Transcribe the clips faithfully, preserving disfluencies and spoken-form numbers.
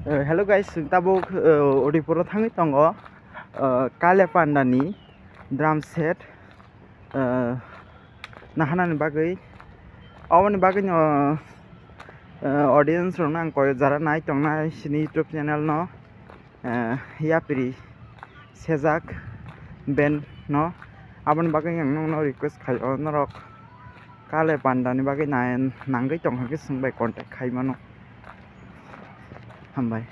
Eh, hello guys, chwng tabuk, eh, Udaipur o thangwi tongo, eh, Kale Panda ni drum set, eh, nahanani bagwi. Oboni bagwi no, eh, audience rokno ang koi jara nai tongnai sini YouTube channel no, eh, yapri sejak band no. Aboni bagwi ang nokno request khai o, norok Kale Panda ni bagwi nai nangwi tong khe chwng bai contact khai mano. Hambai.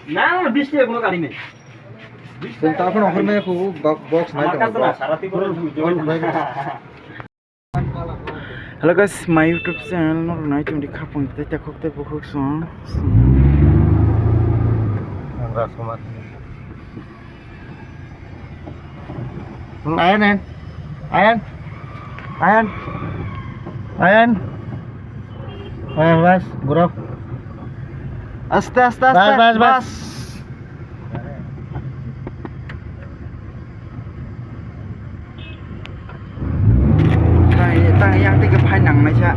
Na, na, bis tiya kono kari nei. Chwng taphano hwnwi khubu bo-, box nai tongo, box. Hello guys, my YouTube channel no nai tongdi khapang tei takhuk tei bukhuk song. Ang Rajkumar. Hmm, ayan, ayan. Ayan. Ayan. Ayan. Ayan, bas, bro. Aste, aste, aste. Bas, bas, bas. Bas. Tang, tang yang tike phai nang naisa.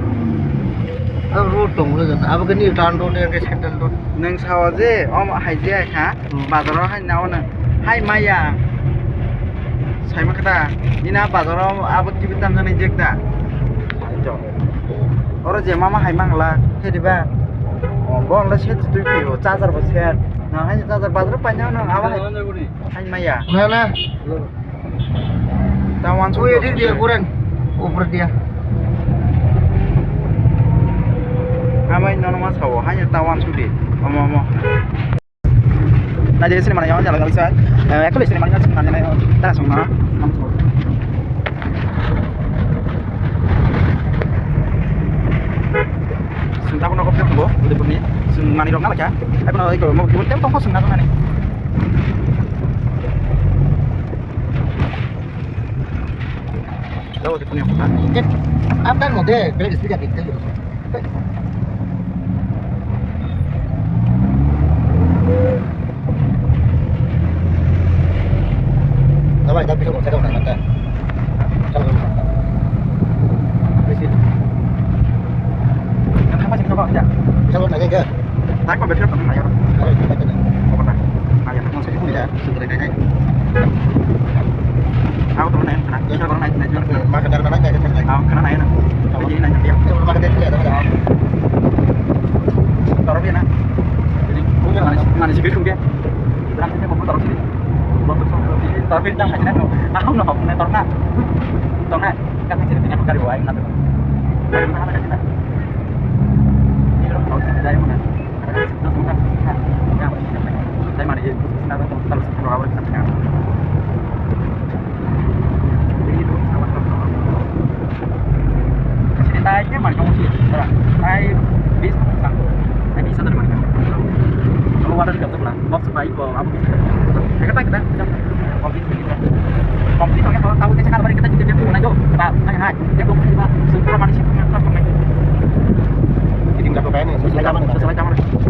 Ang road tong le gan. Abo ke ni tan road, yang ke central road. Nang sawa je, om hai je kha. Hmm. Bazar o hai na ono. Hai maya. Sai ma kha da. Nina bazar o abo T V tam jani jek da. Oro je mama hai mangla. He diba. Oh, bo ang da set tui phi o. Charger bo set. Na hai charger bazar o pai na ono. Abo hai. Hai maya. Na, na. Tawan sudi. Ui, dia, dia, kurang. Over dia. Amai nono ma sawo, hanya tawan sudi. Omo, omo. Na jadi sini mana ya, jalan bisa. Eh, aku di sini mana sih, mana ya, tak sama. Sunda kono kopio bo, udah pun ni. Sing mani rok ngalak ya. Aku nak ikut, mau ikut, tem tongkos sunda kono ni. Daw, di punya kota. Ket, apa kan mode, beli speaker di tel. Daw, daw, bisa kok, saya udah nonton. Kalau nonton. Besi. Yang apa sih, coba aja. Bisa kok, nanya aja. Tak kok, betul, tak, ayo. Ayo, kita aja. Kok pernah? Ayo, tak mau saya. Iya. Sugri nai nai. Ako to nai kana. Iya ko nai nai. Ma ka dar nai nai nai. Ako kana nai na. Ako nai nai. Iya. Ko ma ka dar nai nai. Toro bi na. Jadi, mani, mani sigri khum ke. Ram ke ko toro sigri. Toro bi na hai na. Ako no hok na toro na. Toro na. Ka sigri na ko kari wa na. Kari na ka na. Ni ro ko dai mo na.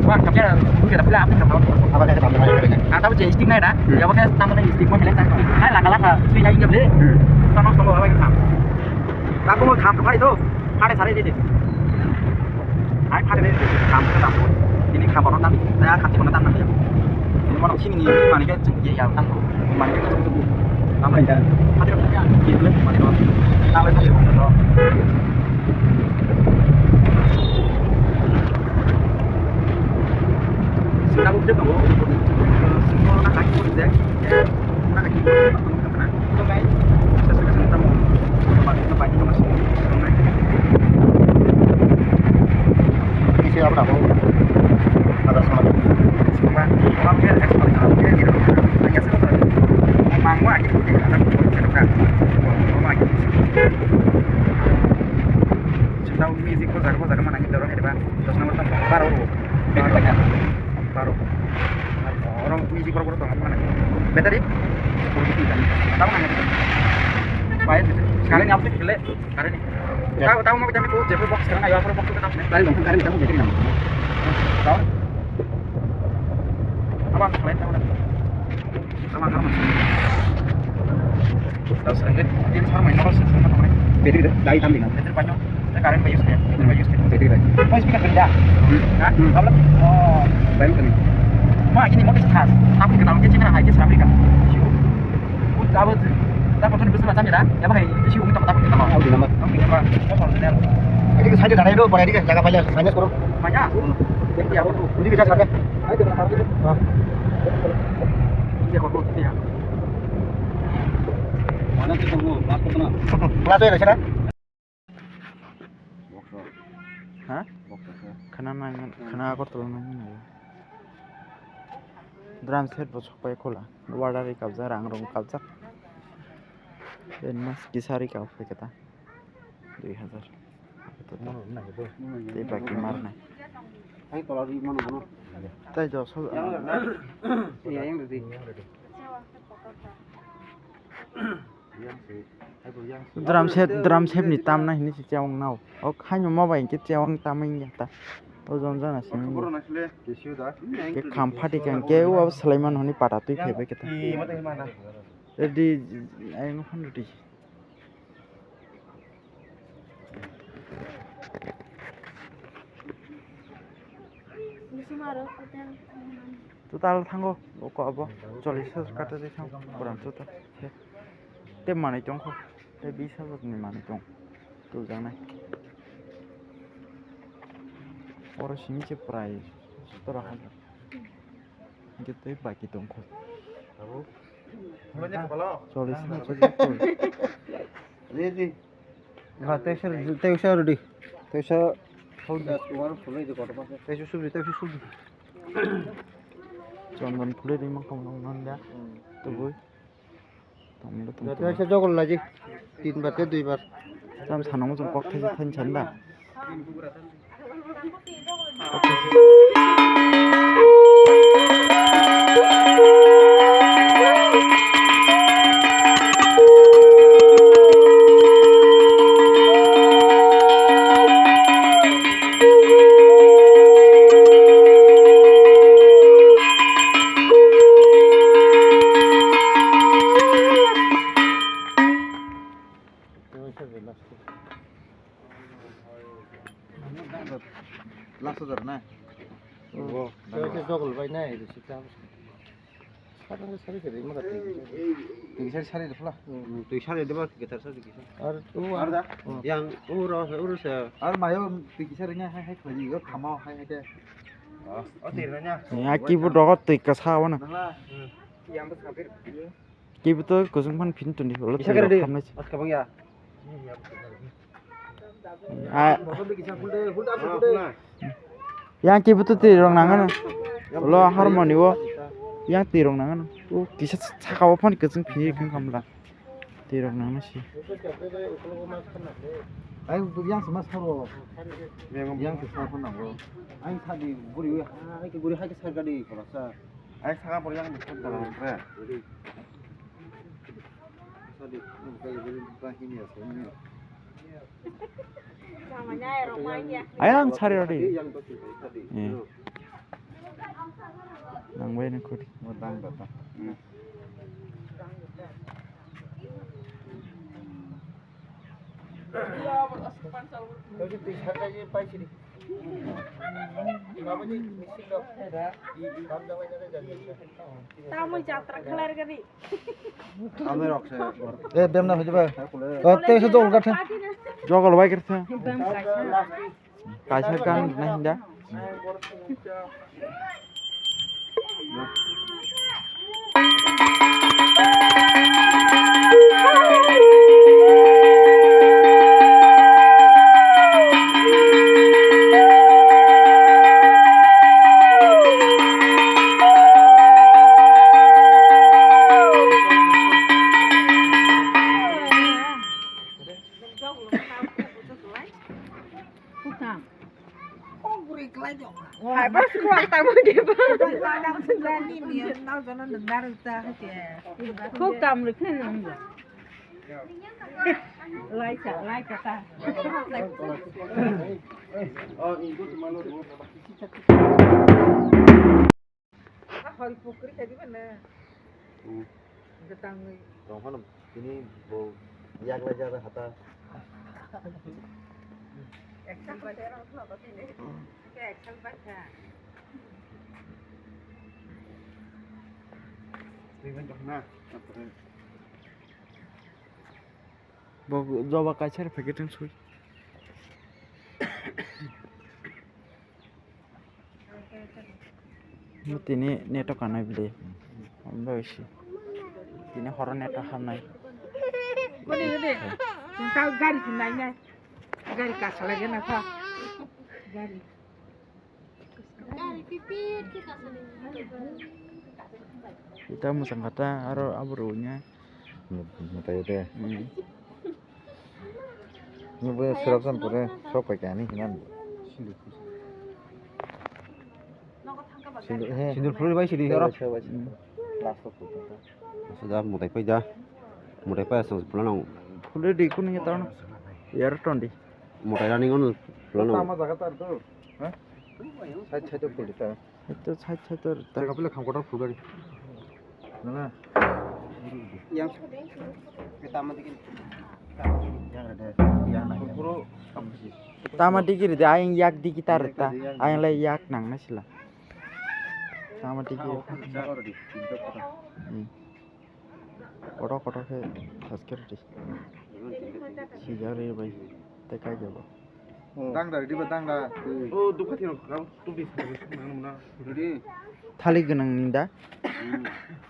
Wah, tapi ya, mungkin tapi lah, apa yang kamu? Apa yang kamu? Ah, tapi jadi stick naik dah. Hmm. Ya, pakai tambah lagi stick, mau bilang. Ha, twi nai inga ble. Hmm. Tamo tamo abai kham. Tamo kham khai to. Phare sare de. Ai phare de. Kham kham. Ini kham oro nang. Na kham ti kono tang nang ya. Ini mono sini ni mani ke chuk ye ya tang. Mani ke chuk chuk. Tamo ya. Phare de ya. Ini le mani ro. Tamo phare ro. Sina bu de to. Sina na khai ko de. Na khai ko de. Music ko jaga, jaga mana kita orang hebat. Terus nomor tambah, baru, baru, baru. Orang music baru, baru tambah mana? Battery? Tahu nggak? Baik, sekarang ini apa sih, Karen? Ya. Tahu, tahu mau kami tuh, J P box sekarang ayo apa box kita tahu? Karen dong, Karen tahu battery nama. Tahu? Apa kalian tahu dah? Sama, sama. Tahu sering, ini sama main apa sih? Sama, sama. Battery dah, dari tampil. Battery panjang. Karen bai use kaya, karen bai use kaya. Jadi bai. Kau speaker kerja? Hmm. Hah? Hmm. Apa? Oh. Bai kami. Ma, ini mau tes khas. Tapi kenal ke cina hai ke serap ikan. Ut apa tu? Tak patut bisa macam ni dah. Ya bahai, isi umur tak takut kita mau. Oke nama. Oke nama. Kau kalau kenal. Ini saya dah ada itu, pada ini jaga banyak, banyak kurang. Banyak. Hmm. Jadi apa tu? Ini bisa saja. Ayo kita taruh itu. Ah. Ini kau tu ya. Mana tu tunggu, kelas pertama. Kelas ya, sana. Ha? Khana nang, khana Agartala nang. Drum set bo sokpai khola. Order ri kabjak, rang rong kabjak. Advance kisa ri kap khe ta. Dui hazar. Tei baki mar nai. Tai dos. Drum set, drum set ni tam na hini si chawng nao. O khaino ma bai ke chawng taming ya ta. O jon jana sini. Ke kham phati kang ke o abo salai man honi pata twi phebe ke ta. Ready, ayang phano ready. Total thango, oko abo chollish hajar kata de thang, borang total. Te manwi tongkho, te bish hajar ni manwi tong, tujaknai. Oro simi se prai sotoro hajar. Hingke tei baki tongkho. Chollish hajar. Ready. Ba, teisa, teisa rwdi. Teisa, teisa subdi, teisa subdi. Chondon phulwi rimang tong nong nang da. Hmm. Tubui. Tong nang da, tong nang da. Teisa jogol laji. Tin bar te dui bar. Tam sanong jong kok thaisa thain chan da. Last hajar na? Obo. Khe jogol bai nai, risi ta. Sari sari khe rima kati. Twi sari sari de pula. Hmm, twi sari de ba kethar sari kisa. Ar u ar da. Yang u ro u ro sa. Ar mayo twi kisa ri nya hai hai khani yo khama hai hai de. Oh, twi ri nya. Ya kibu dogo twi kasa wana. Nangla. Yang bo sapir. Kibu to kusung phan phin tuni holo. Bisa kere di. As kabang ya. Ah. Yang kibu to twi rong nangano. Lo harmoni o. Yang twi rong nangano. O kisa saka o phan kusung phin kham kamla. Twi rong nangno si. Ai yang sama saro. Yang ke saro nango. Ai sadi guri ha ke guri ha ke sar gadi kolasa. Ai saka por yang bukan dalam re. Sadi, bukan ini bukan ini ya, ini ya. Ayang sari rodi. Yang betul tadi. Iya. Nang bai nang kuri. Modang bata. Hmm. Tamoi jatra khalar gani. E, bem na hoiba. O, te se dol gatha. Jogol bai kertha. Bem kaisa. Kaisa kan na hinda. Kutham. Kok bwrwi kwlai jok. Hai, bas kwlai tamo de ba. Kwlai jok swngjak ni, ni, nal jono nang narwk ta hai se. Khuk tam rwkhe nang. Laisa, laisa ta. Hori pukri kadi mana? Hmm. Gatangwi. Tong phano tini bo yaklai jak hata. Action bai. Action bai kha. Twi bai tong na. Bo joba kaisa packet ang sui. Tini neto kanai bwle. Amda isi. Tini horo neto hamnai. Bole, bole. Tao gari tu nai nai. Gari kasa lagi na tha. Gari. Ita musang kata aro abro nya. Mutai de. Hmm. Nungbo serok san pore sok pai kani hinan. Sindur, he. Sindur phulwi bai sidi oro. Last of all. Sudah mutai pai ja. Mutai pai asal pulang. Phulwi di kuning ya tahu. Yar tondi. Mutai running on pulang. Tama jaga tar tu. Ha? Side side of ta. Itu side side of ta. Jaga pula kham kotor phulgari. Nana. Yang. Kita mati kin. Yang ada. Yang naik. Puro. Tama digi rida, ayang yak digi ta rita. Ayang lai yak nang na sila. Tama digi. Hmm. Kotor kotor khe saskir di. Sijari bai. Tekai jabo. Dang da, di ba dang da. O, dukha tino, kau tu di sa, di sa, mana, mana. Di. Thalik gwnang ni da? Hmm.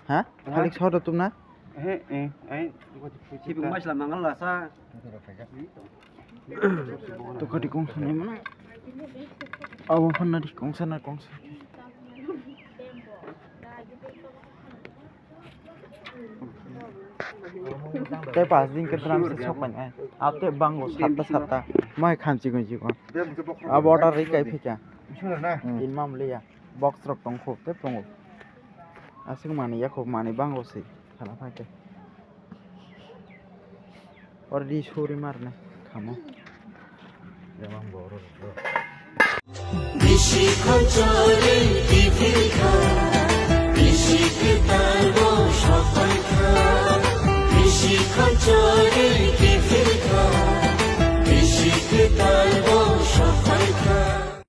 Ha? Ha? Thalik sodo tumna? He, eh, ai, dukha tino. Sibuk masla mangal la sa. Dukha di kong sana mana? Awo honna di kong sana, kong sana. Tei pas din ke dram se sok pai nai. Ap te bango satta satta. Mai kham chigon chigon. Abo order ri kai phika. Hmm. In mam liya. Box rok tong kho te tongo. Aswk mani ya kho mani bango se. Khala phai te. Already suri marne khamo. Bisi khonchori